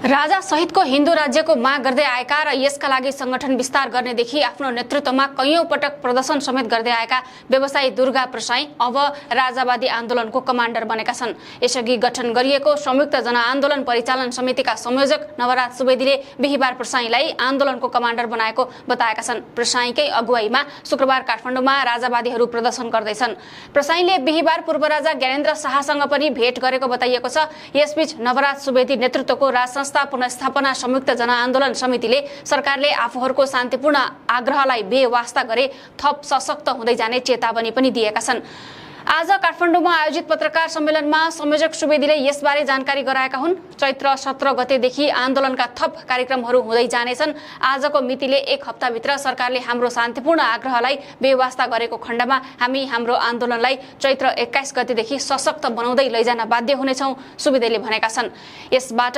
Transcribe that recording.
राजा सहितको हिन्दू राज्यको माग गर्दै आएका र यसका लागि संगठन विस्तार गर्नेदेखि आफ्नो नेतृत्वमा कैयौं पटक प्रदर्शन समेत गर्दै आएका व्यवसायी दुर्गा प्रसाई अब राजावादी आन्दोलनको कमान्डर बनेका छन्। यसअघि गठन गरिएको संयुक्त जनआन्दोलन परिचालन समितिका संयोजक नवराज सुवेदीले बिहीबार प्रसाईलाई आन्दोलनको कमान्डर बनाएको बताएका छन्। प्रसाईकै अगुवाईमा शुक्रबार काठमाडौँमा राजावादीहरू प्रदर्शन गर्दैछन्। प्रसाईले बिहीबार पूर्व राजा ज्ञानेन्द्र शाहसँग पनि भेट गरेको बताइएको छ। यसबीच नवराज सुवेदी नेतृत्वको राजसंस्था पुनर्स्थापना संयुक्त जनआन्दोलन समितिले सरकारले आफूहरूको शान्तिपूर्ण आग्रहलाई बेवास्ता गरे थप सशक्त हुँदै जाने चेतावनी पनि दिएका छन्। आज काठमाडौँमा आयोजित पत्रकार सम्मेलनमा संयोजक सुवेदीले यसबारे जानकारी गराएका हुन्। चैत्र 17 गतेदेखि आन्दोलनका थप कार्यक्रमहरू हुँदै जानेछन्। आजको मितिले एक हप्ताभित्र सरकारले हाम्रो शान्तिपूर्ण आग्रहलाई बेवास्ता गरेको खण्डमा हामी हाम्रो आन्दोलनलाई चैत्र 21 गतेदेखि सशक्त बनाउँदै लैजान बाध्य हुनेछौँ, सुवेदीले भनेका छन्। यसबाट